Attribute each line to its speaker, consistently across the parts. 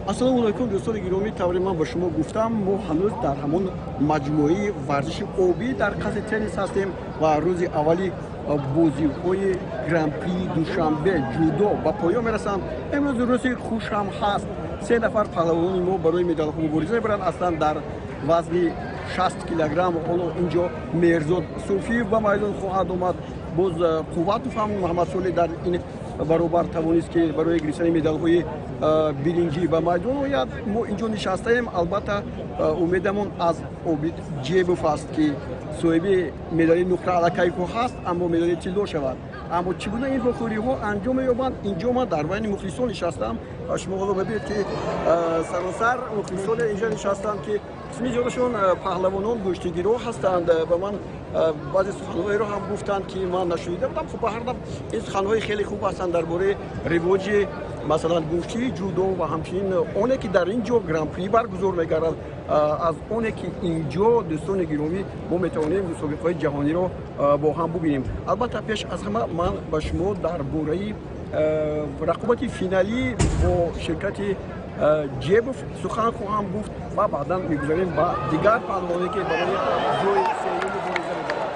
Speaker 1: Ассалому алайкум, дӯстони гиромӣ. Тавре ман ба шумо гуфтам, мо ҳанӯз дар ҳамон маҷмӯаи варзиши обӣ дар қасри теннис ҳастем ва рӯзи аввали бозиҳои Гран-при Душанбе ҷудо ба поён мерасанд. Имрӯз рӯзи хуш ҳам ҳаст. Се нафар паҳлавонони мо барои медалҳо мубориза мебаранд, аслан дар вазни 60 килограмм. Ҳоло инҷо Меҳрзод Суфиев ба майдон хоҳад омад. Боз Қувватов ҳам Муҳаммадсолеҳ дар ин баробар тавонист, ки барои гирифтани медалҳои биринҷӣ ба майдон ояд. Мо инҷо нишастаем. Албатта, умедамон аз Обид Ҷебов аст, ки соҳиби медали нуқра аллакай ҳаст, аммо медали тилло шавад. Аммо чӣ гуна ин вохӯриҳо анҷом меёбанд? Инҷо ман дар байни мухлисон нишастам ва шумо ҳоло мебинед, ки саросар мухлисоне инҷо нишастанд, ки қисми зиёдашон паҳлавонон, гӯштигирҳо ҳастанд. Ба ман баъзе суханҳоеро ҳам гуфтанд, ки ман нашунида будам. Хуб, ба ҳар наф ин суханҳои хеле хуб ҳастанд дар бораи ривоҷи, масалан, гӯштии ҷудо ва ҳамчунин оне, ки дар ин ҷо Гран-при баргузор мегардад, аз оне, ки ин ҷо, дӯстони гиромӣ, мо метавонем мусобиқаҳои ҷаҳониро бо ҳам бубинем. Албатта, пеш аз ҳама ман ба шумо дар бораи рақобати финалӣ бо ширкати Ҷебов сухан хоҳам гуфт ва баъдан мегузарем ба дигар паҳлавоне, ки барои ҷои сеюм мубориза мебаранд.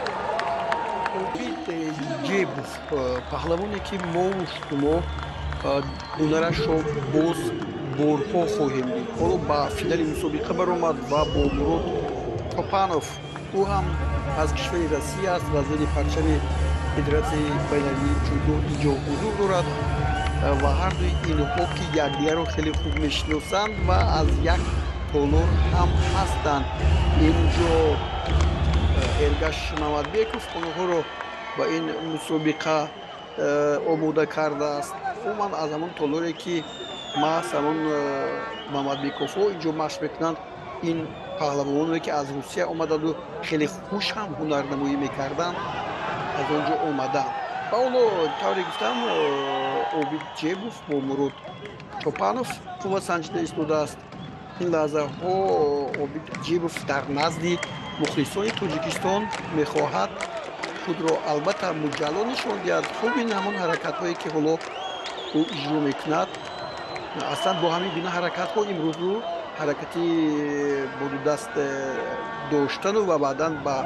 Speaker 1: Обид Ҷебов, паҳлавоне, ки мову шумо ҳунарашро боз борҳо хоҳем дид, ҳоло ба финали мусобиқа баромад ва бо Мурод Топанов, ӯ ҳам аз кишвари Россия аст ва зери парчами Федератсияи байналмилалии ҷудо инҷо ҳузур дорад. Ва ҳардуи инҳо, ки якдигарро хеле хуб мешиносанд ва аз як толор ҳам ҳастанд. Инҷо Эргаш Мамадбеков онҳоро ба ин мусобиқа омода кардааст. Умуман, аз ҳамон толоре, ки маҳз ҳамон Мамадбековҳо инҷо машқ мекунанд, ин паҳлавононе, ки аз Русия омаданду хеле хуш ҳам ҳунарнамоӣ мекарданд, аз он ҷо омаданд. Ва ҳоло, тавре гуфтам, Обид Ҷебов бо Мурод Чопанов қувва санҷида истодааст. Ин лаҳзаҳо Обид Ҷебов дар назди мухлисони Тоҷикистон мехоҳад худро, албатта, муҷалло нишон диҳад. Хуб, ин ҳамон ҳаракатҳое, ки ҳоло ӯ иҷро мекунад, аслан бо ҳамин гуна ҳаракатҳо имрӯз ӯ ҳаракати бо ду даст доштану ва баъдан ба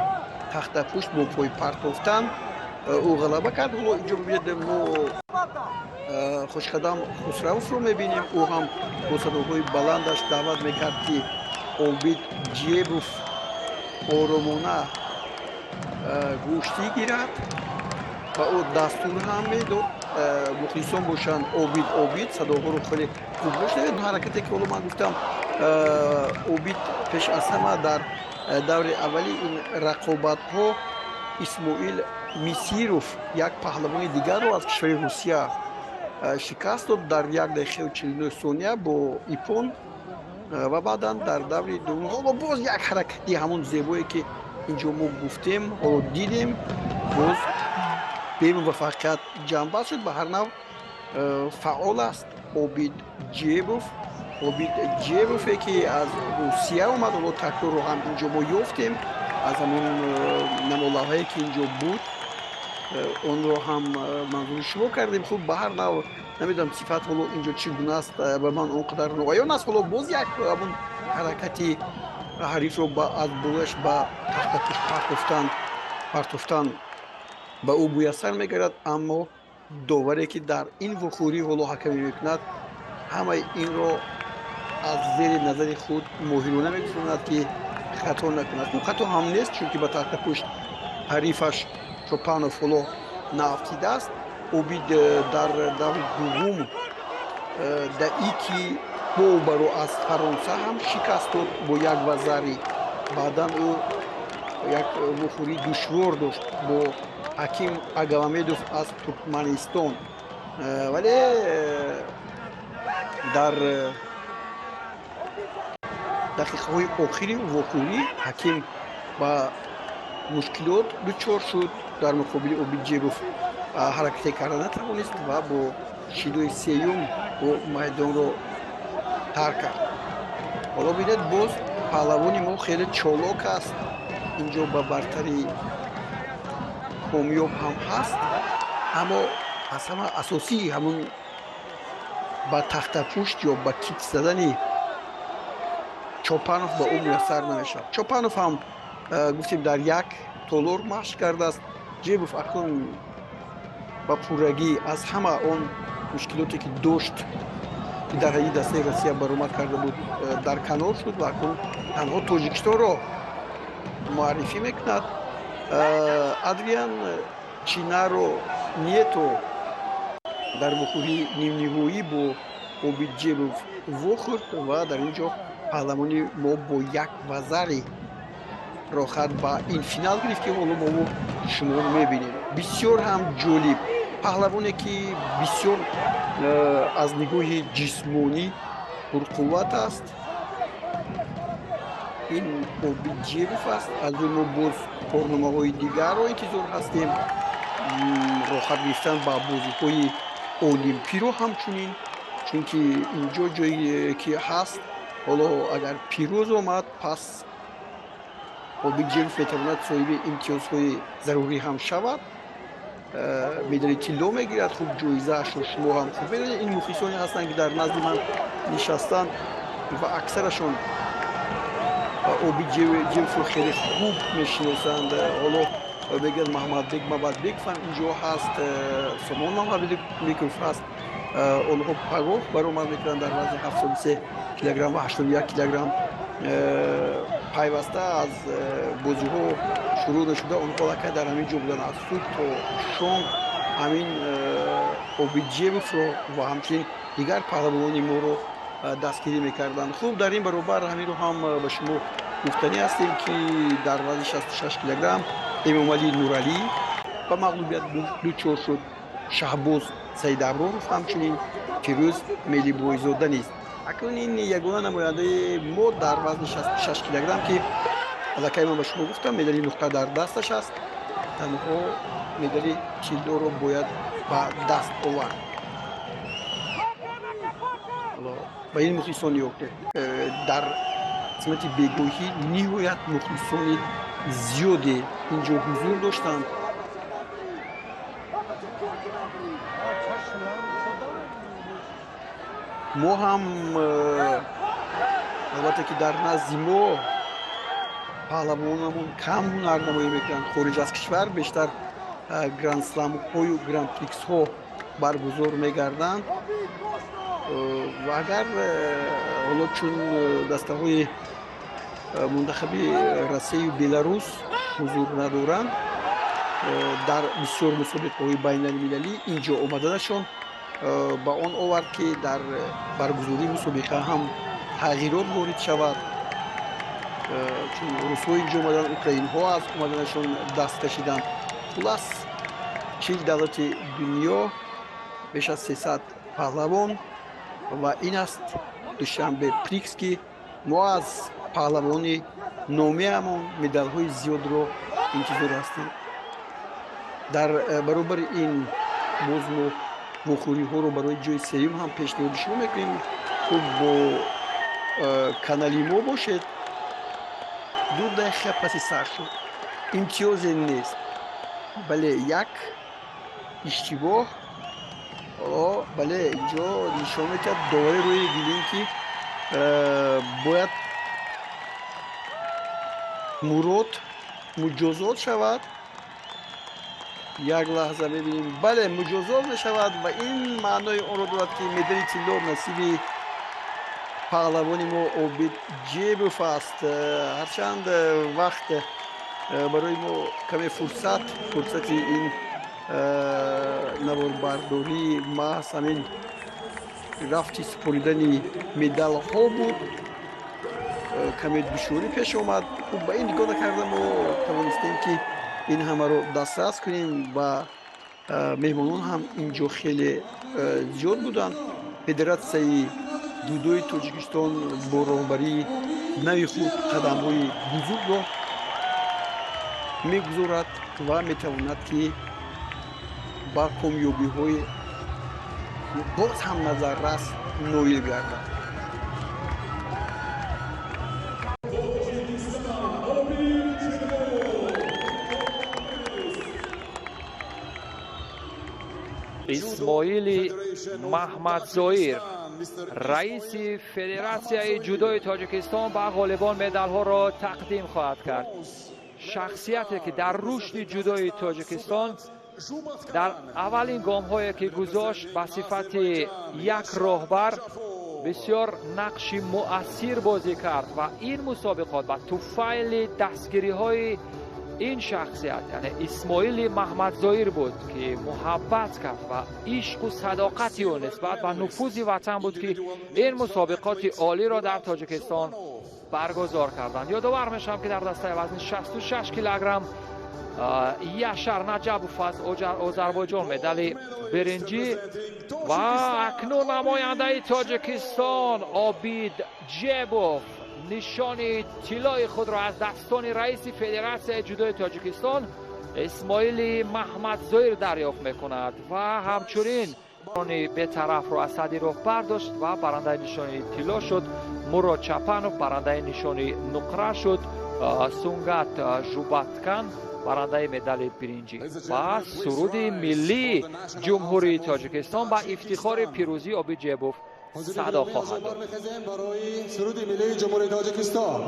Speaker 1: тахтапушт бо пой партофтан ӯ ғалаба кард. Ҳоло инҷо бибинед, мо Хушқадам Хусравовро мебинем. Ӯ ҳам бо садоҳои баландаш даъват мекард, ки Обид Ҷебов оромона гӯштӣ гирад, ва ӯ дастур ҳам медод. Мухлисон бошанд, «Обид, Обид» садоҳоро хеле хуб мешунавед. Ҳаракате, ки ҳоло ман гуфтам, Обид пеш аз ҳама дар даври аввали ин рақобатҳо Исмоил Мисиров, як паҳлавони дигарро аз кишвари Русия, шикаст дод дар 1 дақиқаю 49 сония бо иппон. Ва баъдан дар даври дуввум ҳоло боз як ҳаракати ҳамон зебое, ки инҷо мо гуфтем, ҳоло дидем, боз бемуваффақият ҷамъбаст шуд. Ба ҳар нав, фаъол аст Обид Ҷебов, Обид Ҷебове, ки аз Русия омад. Ҳоло такрорро ҳам инҷо мо ёфтем аз ҳамон намолавҳае, ки инҷо буд, онро ҳам манзури шумо кардем. Хуб, ба ҳар нав, намедонам, сифат ҳоло инҷо чӣ гуна аст, ба ман он қадар ноаён аст. Ҳоло боз як ҳамон ҳаракати ҳарифро аз болояш ба тахтапушт партофтан ба ӯ муяссар мегардад, аммо доваре, ки дар ин вухӯрӣ ҳоло ҳакамӣ мекунад, ҳамаи инро аз зери назари худ моҳирона мегузаронад, ки хато накунад. Хуб, хато ҳам нест, чунки ба тахтапушт ҳарифаш Чопанов ҳоло наафтидааст. Обид дар даври дуввум Даики Бобаро аз Фаронса ҳам шикаст дод бо як вазари. Баъдан ӯ як вухӯрии душвор дошт бо Ҳаким Агамамедов аз Туркманистон, вале дар дақиқаҳои охири вохӯрӣ Ҳаким ба мушкилот дучор шуд, дар муқобили Обид Ҷебов ҳаракате карда натавонист ва бо шидои сеюм ӯ майдонро тарк кард. Ҳоло бинед, боз паҳлавони мо хеле чолок аст, инҷо ба бартарӣ комёб ҳам ҳаст, аммо аз ҳама асосии ҳамон Ба тахтапушт ё ба кит задани Чопанов ба ӯ муяссар намешавад. Чопанов ҳам, гуфтем, дар як толор машқ кардааст. Ҷебов акнун ба пуррагӣ аз ҳама он мушкилоте, ки дошт, ки дар ҳайати дастаи Россия баромад карда буд, дар канор шуд ва акнун танҳо Тоҷикистонро муаррифӣ мекунад. Адриан Чинаро Нието дар вохӯрии нимниҳоӣ бо Обид Ҷебов вохӯрд ва дар ин ҷо паҳлавони мо бо як вазари роҳат ба ин финал гирифт, ки ҳоло мову шумо мебинем. Бисёр ҳам ҷолиб, паҳлавоне, ки бисёр аз нигоҳи ҷисмонӣ пурқувват аст, ин Обид Ҷебов аст. Аз ӯ мо боз корномаҳои дигарро интизор ҳастем, роҳат гирифтан ба бозиҳои олимпиро ҳамчунин, чунки инҷо ҷое ки ҳаст, ҳоло агар пирӯз омад, пас Обид Ҷебов метавонад соҳиби имтиёзҳои зарурӣ ҳам шавад, медали тилло мегирад. Хуб, ҷоизаашро шумо ҳам хуб медонед. Ин мухлисоне ҳастанд, ки дар назди ман нишастанд ва аксарашон Обид Ҷебовро хеле хуб мешиносанд. Ҳоло мегӯяд, Маҳмадбек Мабадбеков ҳам инҷо ҳаст, Сомон Маҳмадбеков ҳаст. Онҳо пагоҳ баромад мекунанд дар вазни 73 килограмм ва 81 килограмм. Пайваста аз бозиҳо шурӯъ нашуда, онҳо аллакай дар ҳамин ҷо буданд, аз субҳ то шом ҳамин Обид Ҷебовро ва ҳамчунин дигар паҳлавонони моро дастгирӣ мекарданд. Хуб, дар ин баробар ҳаминро ҳам ба шумо гуфтанӣ ҳастем, ки дар вазни 66 килограмм Эмомалӣ Нуралӣ ба мағлубият дучор шуд, Шаҳбоз Саидаброров ҳамчунин, Фирӯз Мелибойзода низ. Акнун ин ягона намояндаи мо дар вазни 66 килограмм, ки аллакай ман ба шумо гуфтам, медали нуқра дар дасташ аст, танҳо медали тиллоро бояд ба даст овард. Ба ин мухлисон нигоҳ кунед, дар қисмати бегоҳӣ ниҳоят мухлисони зиёде инҷо ҳузур доштанд. Мо ҳам албатта, ки дар назди мо паҳлавонамон кам ҳунарнамоӣ мекунанд. Хориҷ аз кишвар бештар грандсламҳою гран-приксҳо баргузор мегарданд. Ва агар ҳоло чун дастаҳои мунтахаби Россияю Беларус ҳузур надоранд дар бисёр мусобиқаҳои байналмилалӣ, инҷо омаданашон ба он овард, ки дар баргузории мусобиқа ҳам тағйирот ворид шавад, чун русҳо инҷо омаданд, украинҳо аз омаданашон даст кашиданд. Хулас, 40 давлати дунё, беш аз 300 паҳлавон ва ин аст Душанбе Прикс, ки мо аз паҳлавони номиамон медалҳои зиёдро интизор ҳастем. Дар баробари ин боз мо вохӯриҳоро барои ҷои сеюм ҳам пешниҳоди шумо мекунем. Хуб, бо канали мо бошед. 2 дақиқа паси сар шуд, имтиёзе нест. Бале, як иштибоҳ. Ҳоло, бале, инҷо нишон медиҳад довари рӯи гилин, ки бояд Мурод муҷозот шавад. Як лаҳза, мебинем, бале, муҷозот мешавад ва ин маънои онро дорад, ки медали тилло насиби паҳлавони мо Обид Ҷебов аст. Ҳарчанд вақт барои мо каме фурсати ин наворбардории маҳз ҳамин рафти супоридани медалҳо буд, каме душворӣ пеш омад. Хуб, ба ин нигоҳ накарда, мо тавонистем, ки ин ҳамаро дастрас кунем ва меҳмонон ҳам инҷо хеле зиёд буданд. Федератсияи ҷудои Тоҷикистон бо роҳбарии нави худ қадамҳои бузургро мегузорад ва метавонад, ки ба комёбиҳои боз ҳам назаррас ноил гардад.
Speaker 2: Исмоили Маҳмадзоир. Раиси Федератсияи ҷудои Тоҷикистон ба ғолибон медалҳоро тақдим хоҳад кард. Шахсияте ки дар рушди ҷудои Тоҷикистон дар аввалин гомҳое ки гузошт, ба сифати як роҳбар бисёр нақши муассир бозӣ кард ва ин мусобиқот ба туфайли дастгириҳои ин шахсият, яъне Исмоили Маҳмадзоир буд, ки муҳаббат кард ва ишқу садоқати ӯ нисбат ба нуфузи ватан буд, ки ин мусобиқоти олиро дар Тоҷикистон баргузор карданд. Ёдовар мешавам, ки дар дастаи вазни 66 килограмм Яшар Наҷабов аз Озарбойҷон медали биринҷӣ ва акнун намояндаи Тоҷикистон Обид Ҷебов нишони тиллои худро аз дастони раиси Федератсияи ҷудои Тоҷикистон Исмоили Маҳмадзоир дарёфт мекунад ва ҳамчунин бетарафро аз сади роҳ бардошт ва барандаи нишони тилло шуд. Мурод Чапанов барандаи нишони нуқра шуд. Сунгат Жубаткан барандаи медали биринҷӣ ва суруди миллии Ҷумҳурии Тоҷикистон ба ифтихори пирӯзии Обид Ҷебов садо хоҳад дод.
Speaker 3: Барои суруди миллии Ҷумҳурии Тоҷикистон.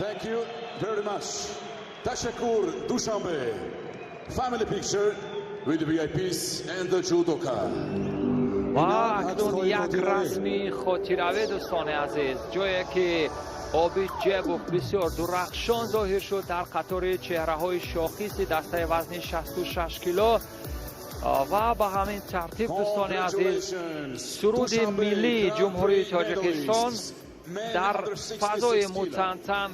Speaker 4: Thank you very much. Tashakkur, Dushanbe. Family picture with the VIPs and the judoka.
Speaker 2: Ва акнун як расми хотиравӣ, дӯстони азиз, ҷое ки Обид Ҷебов бисёр дурахшон зоҳир шуд дар қатори чеҳраҳои шохиси дастаи вазни 66 кило. Ва ба ҳамин тартиб, дӯстони азиз, суруди миллии Ҷумҳурии Тоҷикистон дар фазои мутантан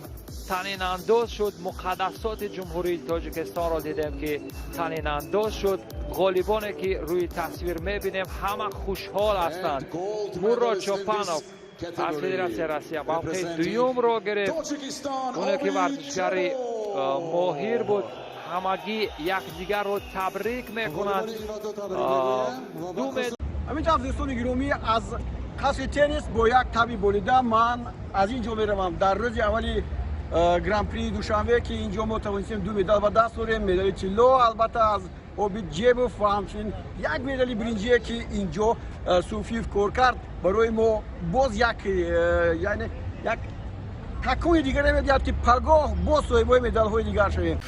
Speaker 2: танинандоз шуд. Муқаддасоти Ҷумҳурии Тоҷикистонро дидем, ки танинандоз шуд. Ғолибоне ки рӯи тасвир мебинем, ҳама хушҳол ҳастанд. Мурод Чопанов аз Федератсияи Россия мавқеи дуюмро гирифт, оне ки варзишгари моҳир буд. Ҳамагӣ якдигарро табрик мекунанд.
Speaker 1: Ҳамин тавр, дӯстони гиромӣ, аз қасри теннис бо як таби болида ман аз ин ҷо меравам. Дар рӯзи аввали Гран-при Душанбе, ки ин ҷо мо тавонистем ду медал ба даст орем, медали тилло албатта аз Обид Ҷебов ва ҳамчунин як медали биринҷие, ки ин ҷо Суфиев кор кард, барои мо боз як, яъне як такони дигаре медиҳад, ки пагоҳ боз соҳибои медалҳои дигар шавем.